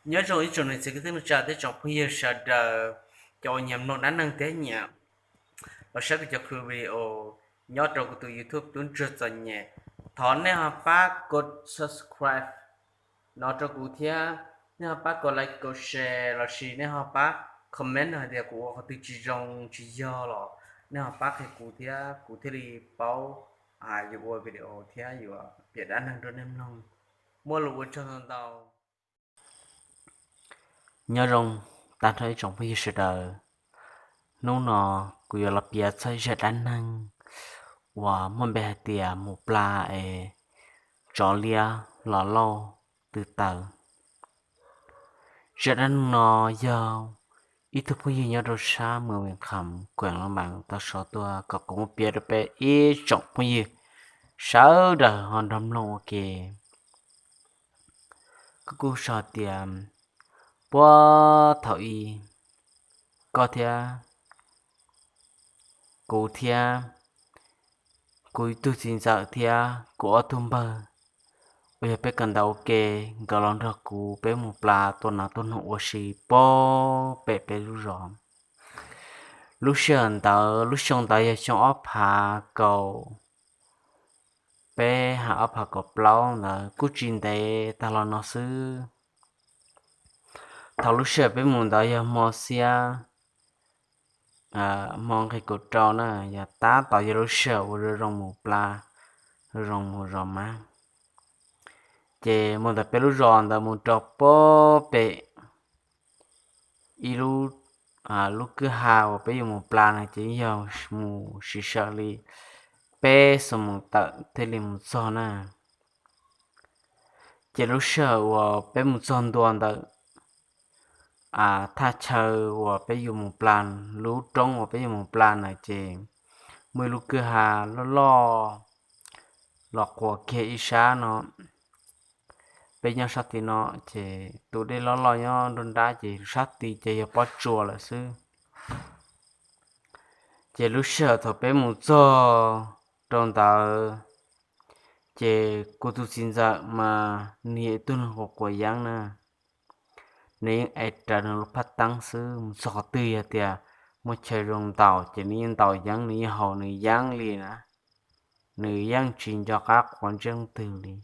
Nyob zoo ib tsoom niam txiv kwv tij neej tsa thiab tsoom phooj ywg sawv daws, cov uas nyiam mloog dab neeg thiab nyiam los saib kuv cov video nyob rau kuv tus YouTube Tub Ntsuag Txom Nyem. Thov nej ho pab kov subscribe no rau kuv thiab, nej ho pab kov like kov share lossis nej ho pab comment hais tias kuv ua qhov twg tsis zoo tsis yog los nej ho pab qhia kuv thiab kuv thiaj li paub yuav ua video thiab yuav piav dab neeg rau nej mloog. Muaj lus ua tsaug ntau ntau. Nyob zoo tag nrho ib tsoom phooj ywg sawv daws. Hnub no kuv yuav los piav txog ib zaj dab neeg uas muaj npe hais tias mus plas es tsov liab los lauj tw taws. Zaj dab neeg no yog ib tug phooj ywg nyob rau sab Moos Vees Kham, Kuam Loo Mas tau sau tuaj kom kuv muab piav rau peb ib tsoom phooj ywg sawv daws ho nrog mloog ua ke. Koj kuj sau tias, puag thaum ub, koj thiab kuv thiab kuv ib tug txiv ntxawm thiab kuv ob tug npawg uas yog peb kawm ntawv ua ke, nkawd los nrog kuv peb mus plas tua nas tua noog ua si puag pem peb lub zos. Lub sij hawm ntawd lub xyoo ntawd yog xyoo ob phav kaum peb ha ob phav kaum plaub ntawd, kuj tsis ntev tag los no xwb. Thaum lub sij hawm peb mus ntawd yog hmo xiab, hmo nqis kaum rau na, yog tab tom yog lub sij hawm uas zoo zoo mus plas, zoo zoo mus zos mas. Ces mus ntawm peb lub zos ntawd mus rau puag pem ib lub, lub kwj ha uas peb yuav mus plas na ces yog mus siv sawm li peb xuab moos tawm thiaj li mus txog na. Ces lub sij hawm uas peb mus txog ntua ntawm thaj chaw uas peb yuav mus plas, lub roob uas peb yuav mus plas na ces muaj ib lub kwj ha loj loj los quas kiag ib sab no. Peb nyob sab tid no, ces tus dej loj loj nyob nruab nrab ces sab tid ces yog pob tsuas lawm xwb. Ces lub sij hawm thaum peb mus txog rau ntawd, ces kuv tus txiv ntxawm mas nws yog ib tug neeg quas quas yeeb na. Nws yeej ev rawv nws lub phaj teeb xwb, mus txog qhov twg yog tias muaj chaw zoo ntaus ces nws yeej ntaus yeeb, nws yeej haus nws yeeb li na. Nws yeej tsis nco qab quav ntsej leej twg li.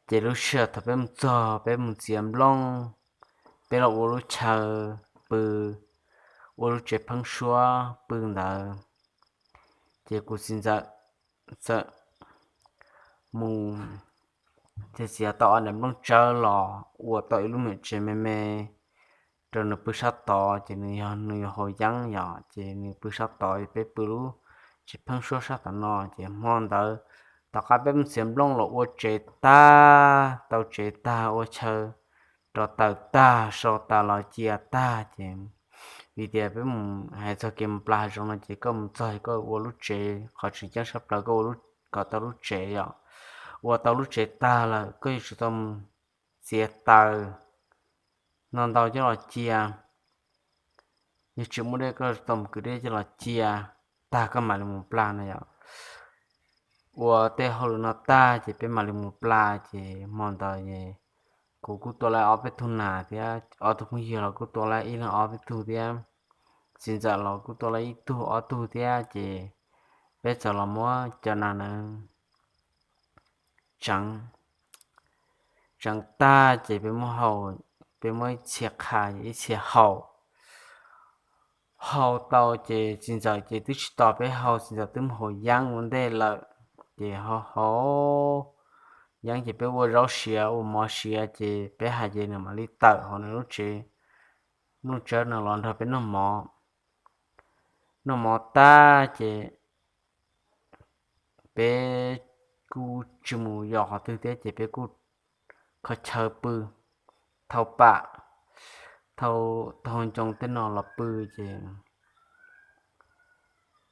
Ces lub sij hawm thaum peb mus txog, peb mus txiav nplooj, peb los ua lub chaw pw, ua lub tsev pheeb suab pw ntawd, ces kuv txiv ntxawm txawm mus txiav tau ob daim nplooj tsawb los ua tau ib lub me tsev me me rau nws pw sab tod, ces nws yog nws yuav haus yeeb yom, ces nws pw sab tod, peb pw lub tsev pheeb suab sab tom no. Ces hmo ntawd tom qab peb mus txiav nplooj los ua tsev tag, tau tsev tag ua chaw rau taws tag, sau tas los cia tag, ces vim tias peb mus hais txog kev mus plas hav zoov no ces koj mus txog koj ua lub tsev, qhov tseem ceeb tshaj plaws koj ua kom tau lub tsev yom. Ua tau lub tsev tag lawm koj yuav tsum tau mus txiav taws no ntau coj los cia. Yog tsis muaj dej koj tau mus kwv dej coj los cia tag koj mam li mus plas na yom. Ua tej hauj lwm no tag ces peb mam li mus plas, ces hmo ntawd kuv kuj tua lawm ob peb tug nas thiab ob tug phooj ywg los kuj tua lawm ib leeg ob peb tug thiab, txiv ntxawm los kuj tua lawm ib tug ob tug thiab, ces peb txawm los muab cov nas na tseev, tseev tag ces peb muab hau, peb muab ib txhia qha ib txhia hau. Hau tau ces txiv ntxawm ces twb tsis tos peb hau, txiv ntxawm twb mus haus yeeb ua ntej lawm. Ces hau hau yeeb ces peb ua zaub siav ua mov siav ces peb hais ces nws mam li tawm hauv nws lub tsev, nplooj tsawb no los nrog peb noj mov. Noj mov tag ces peb kuj tsis mus yos qhov twg thiab ces peb kuj kho chaw pw, thau pam, thau ncoo tej no los pw ces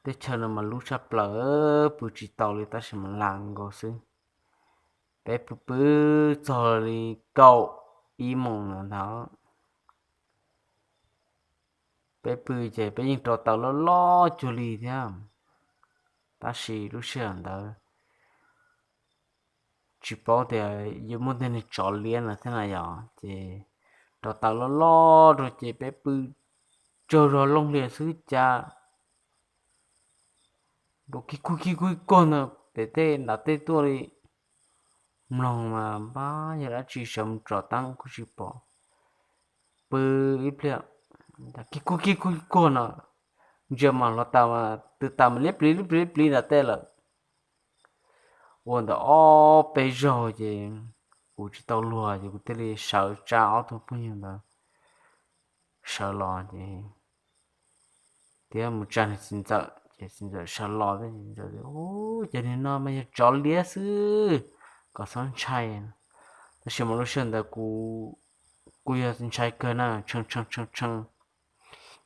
teb chaw no mas lub tshaj plaws, pw tsis tau li tab sis mas lam nkaus xwb. Peb pw pw txog li kaum ib moos ntawd ntag. Peb pw ces peb yeej rau taws loj loj cuag li thiab, tab sis lub sij hawm ntawd tsis paub tias yuav muaj tej niag tsov liab no thiab na yom. Ces rov taws loj loj rau ces peb pw tsaug zog looj hlias xwb cas nrov kig kuj kig kuj kig kuag ntawd pem tej nram tej tuaj li. Mloog mas npab yog dab tsi sawv mus tsom teeb kuj tsis pom. Pw ib pliag, kig kuj kig kuj kig kuag no, ntsia mas hluav taws mas tw taws mas liab pliv liab pliv liab pliv nram tej lawm. Ua ntawm ob peb zaug ces kuv tsis tau luag ces kuv thiaj li sawv tsa ob tug phooj ywg ntawd sawv los ces thiab mus tsa nws txiv ntxawm ces txiv ntxawm sawv los thiab. Ub, cov niag no mas yog tsov liab xwb, kom txhob ntshai. Tab sis mas lub sij hawm ntawd kuv, kuv yog ntshai kawg na, tshee tshee tshee tshee.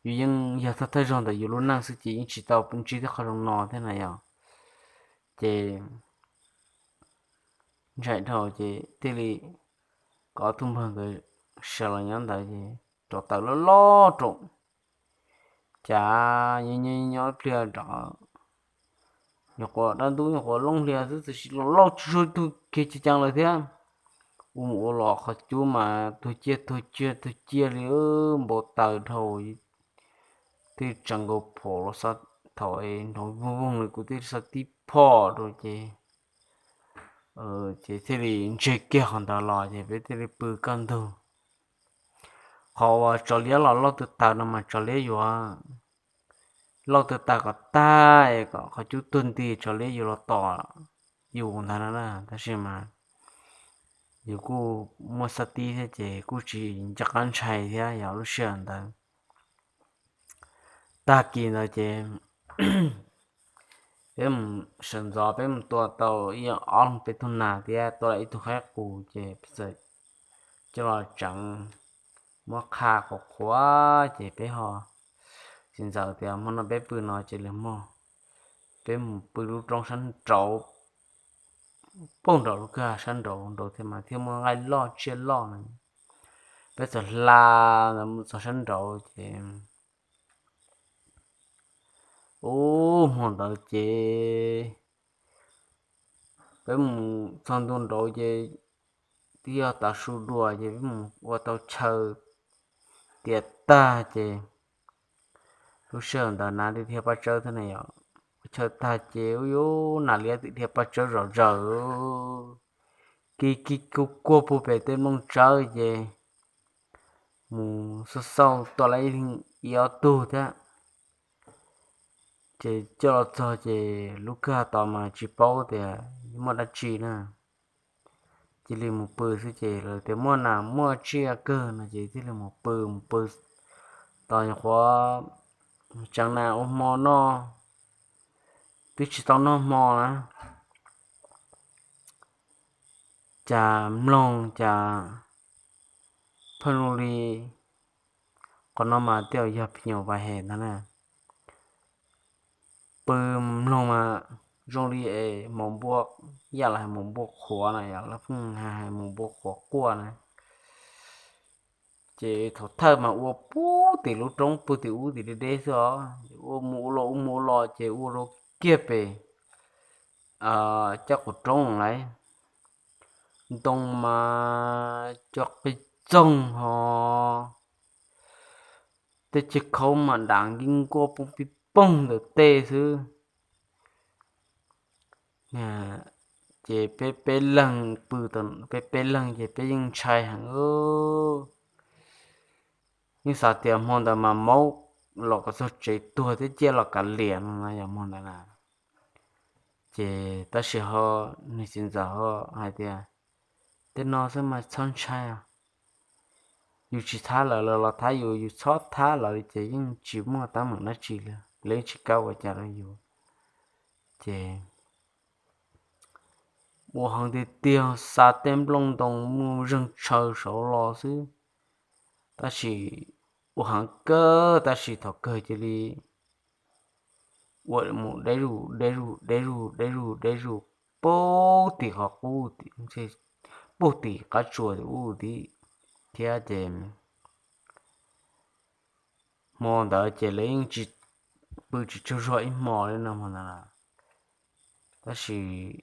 Yus yeej yog thawj thawj zaug ntawm yus lub neej xwb ces yeej tsis tau ntsib tej qhov zoo no thiab na yom. Ces ntshai dhau ces thiaj li kom ob tug npawg nkawd sawv los nyob ntawd ces rov taws loj loj rau. Cas nyob nyob pliag rov, nyuam qhuav dab ntub nyuam qhuav looj hlias xwb tab sis los lauj tsuj tsuag tug kiag ceev ceev lawm thiab. Ua mus ua los qhov cub mas tuag ciaj tuag ciaj tuag ciaj li, npau taws dhau. Thiaj tseem nkaus phom los xav, thaum nrov voog voog li kuv thiaj xav tib phom rau ces, ces thiaj li ntseg kiag qhov ntawd los ces peb thiaj li pw kaj ntug. Qhov uas tsov liab los lauj tw taws no mas tsov liab yuav lauj tw taws kom tag es kom qhov cub tuag nti tsov liab yuav los tom yus ntag no na. Tab sis mas yus kuj muaj xab tib thiab ces kuj tsis nco qab ntshai thiab yog lub sij hawm ntawd. Tag kis ntawd ces peb mus sawv ntxov peb mus tua tau ib ob leeg peb tug nas thiab tua lawm ib tug qaib qus ces peb txawm coj los tseev muab qha qhuav qhuav ces peb ho, txiv ntxawm tias hmo no peb pw no ces lwm hmo peb mus pw lub roob sab nraud, poob nraum lub kwj ha sab nraud nraud thiab mas thiaj muaj nqaij loj tsiaj loj na. Peb txawm hla ntawd mus txog sab nraud ces, ub, hmo ntawd ces peb mus txog ntua nraud ces twb yog tav su dua ces peb mus ua tau chaw tiav tag ces lub sij hawm ntawd nas li dhia paj tsawb thiab na yom. Ua chaw tag ces ub, yus nas liab twb dhia paj tsawb zom zaws, kis kis kuj kuag puag pem tej nplooj tsawb ces mus xauj xauj tua lawm ib ob tug thiab. Ces coj los txog ces lub kwj ha tod mas tsis paub tias muaj dab tsi na. Cia li mus pw xwb ces lawv tias muaj nas muaj tsiaj kawg no ces thiaj li mus pw, mus pw tos nyuam qhuav tseev nas ua hmo noj, twb tsis tau noj hmo na. Cas mloog cas pheej zoo li qhov no mas tej zaum yog phim nyuj vais hem ntag na. Pw mloog mas zoo li es maum npua, yam li hais maum npua qhuav na, yog lawv pheej hais maum npua qhuav quaj na. Ces thaum thawj mas ua puag tim lub roob puag tim ub tim deb deb xwb os, ua mus ua los ua mus ua los ces ua rau kiag pem caj qaum roob lawm. Ntoo mas cov qis txoog ho, tej chaw khaub mas dav nkij nkuaj poob pij poog ntawm tej xwb. Ces peb peb leeg pw, peb peb leeg ces peb yeej ntshai heev. Yeej xav tias hmo ntawd mas maub los kom txog tsev tuag thiab ciaj los kav liam no na yog hmo ntawd na. Ces tab sis ho nws txiv ntxawm ho hais tias, tej no xwb mas txhob ntshai, yus tsis thab lawv, lawv los thab yus, yus txhob thab lawv li ces yeej tsis muaj teeb meem dab tsi li, lawv yeej tsis kam ua cas rau yus. Ces ua heev tiag tiag, xa tej nplooj ntoo mus zeeg tshaw saud los xwb. Tab sis ua heev kawg tab sis thaum kawg cia li ua mus deb zuj deb zuj deb zuj deb zuj deb zuj puag tim qhov qub, puag tim qab tsua tim ub tim thiab ces hmo ntawd ces lawv yeej tsis pw tsis tsaug zog ib hmo li no hmo ntawd. Tab sis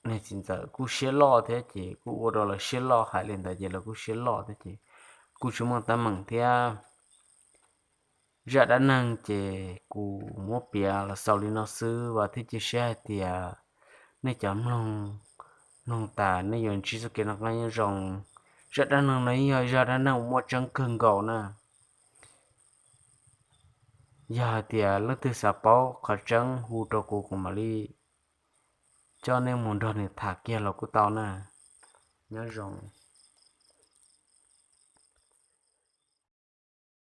niag txiv ntxawm kuj siab loj thiab ces kuj ua rau lawv siab loj, hais li ntawd ces lawv kuj siab loj thiab ces kuj tsis muaj teeb meem thiab. Zaj dab neeg ces kuv muab piav los xaus li no xwb, vam thiab cia siab hais tias nej cov mloog, mloog tas nej yuav ntsib txoj kev noj qab nyob zoo. Zaj dab neeg no yog zaj dab neeg muaj tseeb kawg nkaus na. Yog hais tias leej twg xav paub qhov tseeb hu rau kuv, kuv mam li coj nej mus nrog nws tham kiag los kuj tau na. Nyob zoo.